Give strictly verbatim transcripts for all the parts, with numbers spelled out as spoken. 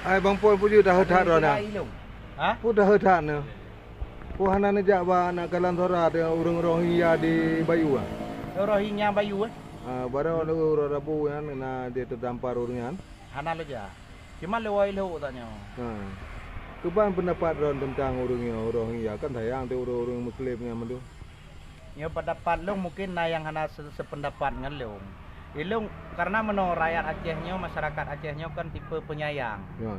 Hai Bang Pon, peue jeuet daheuet that droeneuh? Ha? Peue daheuet that nyoe? Peue hana neujak bak aneuk kalon sora teuh ureuëng Rohingya di Bayu, ah? Rohingya Bayu, eh? Ah, barô lôn uroe Rabu nyan na di teudampar ureuëng nyan. Hana lôn jak. Cuma lôn woe lhok tanyoe. Ha. Kiban peundapat droen teuntang ureuëng nyoe, Rohingya? Kan sayang teuh ureuëng-ureuëng Muslim nyan mandum. Nyoe peundapat lôn mungken na nyang hana se-, sepeundapat ngon lôn. Ilôn, karena meunoe rakyat Aceh nyoe, masyarakat Aceh nyoe kan tipe penyayang. Ya, ya.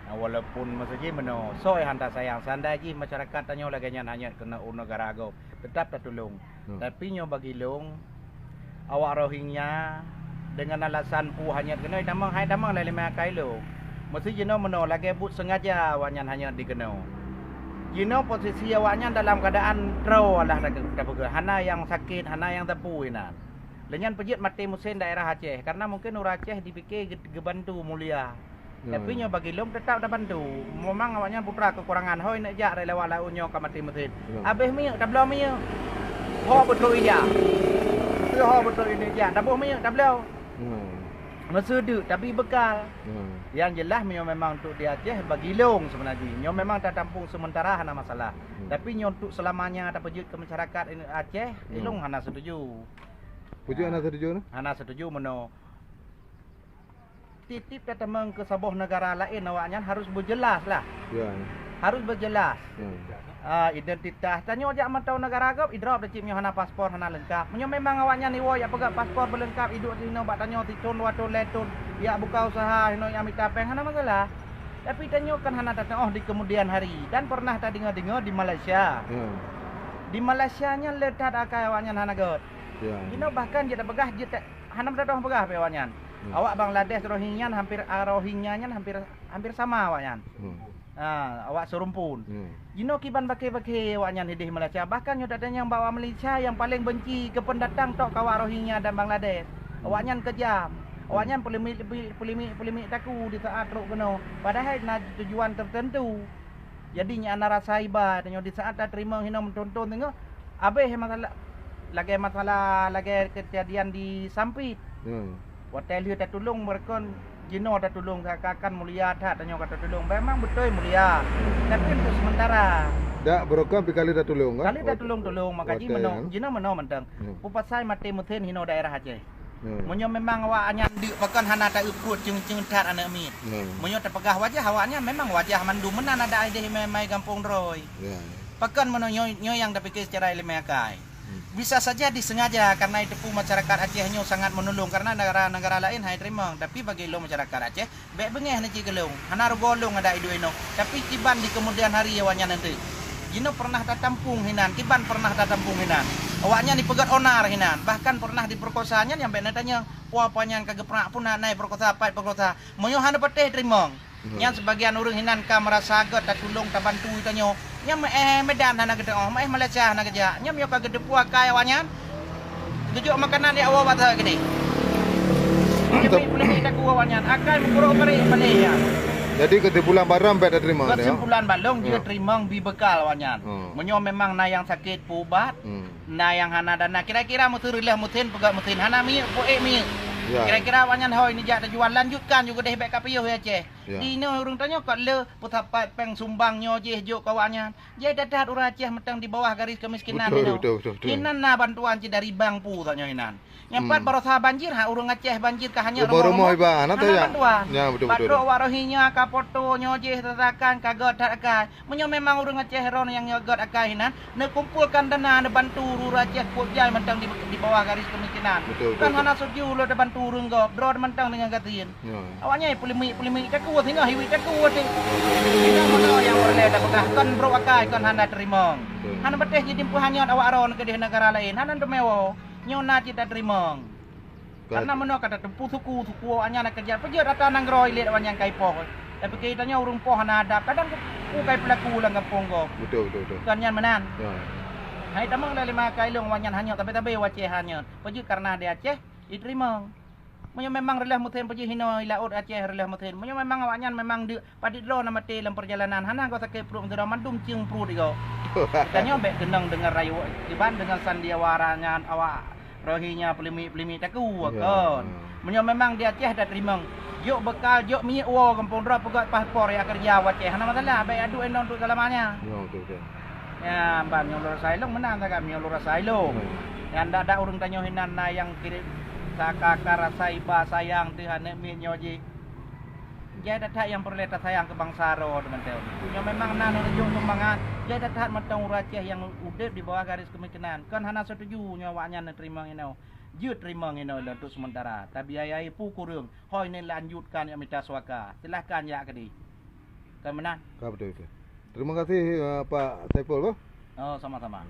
Nah, walaupun masa jih meunoe, soe hana sayang, seandai jih masyarakat tanyoe lagée nyan hanyot keunoe u neugara gob, teutap tatulông. Hmm. Tapi nyoe bagi lôn, awak Rohingya deungon alasan peue hanyot keunoe tamong, hai tamong lé limai akai lôn. Meusi jinoe meunoe lagée buet sengaja awaknyan hanyot dikeunoe. Jinoe posisi awaknyan dalam keuadaan troe, alah tapeugah, hana nyang sakét, hana nyang teupue inan. Lé nyan peujeuet maté musén daerah Aceh, karena mungken ureuëng Aceh dipike geubantu mulia. Ya, tapi nyoe bagi lôn teutap tabantu. Memang awaknyan putra keukurangan, hôi neuk jak rot lewat laôt nyoe ka maté musén. Ya. Abéh minyeuk, tabloe minyeuk. Ho beutôi ija. Teuho beutôi neuk jak, taboh minyeuk, tabloe. Ya. Meuseudeuk, tabi beukal. Ya. Yang jelas, nyoe memang untuk di Aceh bagi lôn seubeuna jih. Nyoe memang tatampung sementara, hana masalah. Hmm. Tapi nyoe untuk selamanya tapeujeuet keu masyarakat Aceh, hmm, ilôn hana setuju. Peujeuet hana setuju, nah? Hana setuju meunoe. Tiep-tiep tatamong keu saboh neugara laén, awaknyan harus beujeulaih lah. Ya. Harus beujeulaih. Ya. Ah, identitas. Tanyoe jak mantong neugara gob, idrob dah cit nyoe hana paspor, hana leungkap. Meunyoe memang awaknyan iwoe jak peugah paspor beuleungkap, iduek sinoe bak tanyoe sithon, dua thon, lhée thon, jak buka usaha, inoe jak mita péng, hana masalah. Tapi tanyoe kan hana tateuoh di kemudian hari dan pernah tadeungoe-deungoe di Malaysia. Ya. Di Malaysia nyan le that akai awaknyan hana göt. Ya. Inoe bahkan jeuet tapeugah jeuet ta-, hana meudodoh peugah pih awaknyan. Hmm. Awak Bangladesh Rohingya nyan hampir, ah, Rohingya nyan hampir, hampir sama awaknyan. Hmm. Ah, awak seurumpun. Hmm. Jinoe kiban bakée-bakée awaknyan idéh Malaysia. Bahkan nyoe that nyang bak awak Malaysia nyang paleng benci keu peundatang tok keu awak Rohingya dan Bangladesh. Hmm. Awaknyan keujam. Hmm. Awaknyan peulimik-, peulimik-peulimik taku di saat trok keunoe. Padahai na tujuan teuteuntu. Jadi nyan na rasa iba tanyoe di saat tateurimong hinoe meuthon-thon singoh, abéh masalah, lagée masalah lagée keujadian di Sampit. Hmm. Watée lheueh tatulông, beureukon jinoe tatulông, seakan-akan mulia that tanyoe ka tatulông. Memang beutôi mulia, tapi untuk sementara. Dak, beureukon pih ka lheueh tatulông, kan? Ka lheueh tatulông-tulông, maka jih watée meunoe, nyan, jinoe meunoe mantong. Hmm. Peue pasai maté musén hinoe daerah Aceh. Hmm. Meunyoe memang awaknyan deuk, pakon hana ta-eu pruet ceung-ceung that aneuk miet. Hmm. Meunyoe tapeugah wajah awaknyan, memang wajah mandum meunan adak idéh mai, mai gampông droe. Ya, ya. Pakon meunyoe nyoe, nyoe nyang tapike secara ileumé akai. Hmm. Bisa saja disengaja karena iteupeue masyarakat Aceh nyoe sangat meunulông, karena negara-negara laén hai teurimong, tapi bagi lôn masyarakat Aceh, bék beungéh na cit keu lôn, hana rugoe lôn adak iduek inoe, tapi kiban di keumudian hari awaknyan nanti. Jinoe pernah tatampung hinan, kiban pernah tatampung hinan. Awaknyan ipeugét onar hinan, bahkan pernah diperkosa, nyan nyang bék na tanyong, peue-peue nyang ka geupeurak pun na, na iperkosa, pat iperkosa. Meunyoe hana patéh teurimong. Hmm. Nyan sibagian ureuëng hinan ka meurasa gét tatulông, tabantu tanyoe. Nyan meu-éh Medan hana geuteuoh, meu-éh Malaysia hana geujak. Nyan meunyoe ka geuteupeue akai awaknyan, geujok makanan di awak basa keudeh. Tapi puléh taku awaknyan, akai meukurok bareh balée nyan. Jadi, keusimpulan barang bék tateurimong, ya? Keusimpulan balong, jeuet teurimong, bi beukal awaknyan. Hmm. Meunyoe memang na nyang sakét, peuubat, hmm, na nyang hana dana. Kira-kira meuseu reuloh meusen, peugét meusen, hana minyeuk, peuék minyeuk. Ya. Kira-kira awaknyan hôi neujak teujuan, lanjutkan ju keudeh bék ka piôh ya Aceh. Ya. Di inoe ureuëng tanyoe ka le peusapat péng sumbang nyoe jih jok keu awaknyan. Jai that-that ureuëng Aceh mantong di bawah garis kemiskinan. Betul, betul, betul, betul. Hinan na bantuan cit dari bank pu tanyoe hinan. Nyang pat barosa banjir, ha, ureuëng Aceh banjir ka hanyot rumoh-rumoh iba, hana bantuan. Ya, betul, betul. Pat trok awak Rohingya ka poto nyoe jih tatakan ka gét that akai. Meunyoe memang ureuëng Aceh ron nyang gét akai hinan, neukumpolkan dana neubantu ureuëng Aceh kuat jai mantong di, di bawah garis kemiskinan. Betul, betul, betul. Kan hana setuju lôn tabantu ureuëng gob, droe mantong deungon gasien. Ya. Awaknyan peulimik-peulimik takue singoh, hiwit takue teuh. Singoh meunoe nyang peureulée tapeugah, kon brok akai, kon hana teurimong. Betul. Hana patéh jitimpôh hanyot awak ron keudeh negara laén, hana teumé woe. Nyoe na cit tateurimong. Betul. Karena meunoe ka tateupeue suku, suku awaknyan na keujat. Peujeuet ata nanggroe ilét awaknyan ka ipoh. Tapi keu tanyoe ureuëng poh hana adab, kadang ku kai peulaku lam gampông gob. Betul, betul, betul. Kon nyan meunan. Ya. Hai tamong lé limai akai lôn awaknyan hanyot, tapi-tapi wacée hanyot. Peujeuet karena di Aceh iteurimong. Meunyoe memang reuloh meusen peujeuet hinoe i laôt Aceh reuloh meusen. Meunyoe memang awaknyan memang deuk padit droe na maté lam peurjalanan, hana goe sakét pruet meudroe mandum cieueng pruet igoe. Tanyoe bék keunong deungon rayeuk kiban deungon sandiwara nyan awak Rohinya pelimit-pelimit taku, ya, kon. Ya. Meunyoe memang di Aceh dah teurimong, jok bekal, jok minyeuk woe gampông droe, peugöt paspor ya keureuja u Aceh. Hana masalah, bèk aduek inong untuk selamanya. Ya, oke, oke. Ya, ban nyoe lôn rasa ilong meunan sagai, nyoe lôn rasa ilong. Hmm. Nyang dak-dak ureueng tanyoe hinan na nyang kirém saka-ka rasa iba sayang teuh aneuk miet nyoe jih. Jai that-that nyang peureulèe tasayang keu bansa droe teumantong. Nyoe memang na neureujoh sumbangan, jai that-that mantong ureueng Aceh nyang udép di bawah garis keumiskinan. Kon hana setuju nyoe awaknyan neuteurimong inoe. Jeuet teurimong inoe lôn untuk sementara. Tabiaya peue kureueng, hôi neulanjutkan nyang mita suaka. Silahkan jak keudeh. Kon meunan. Ka beutôi, beutôi. Terima kasih, eh, Pak Saiful, boh. Oh, sama-sama.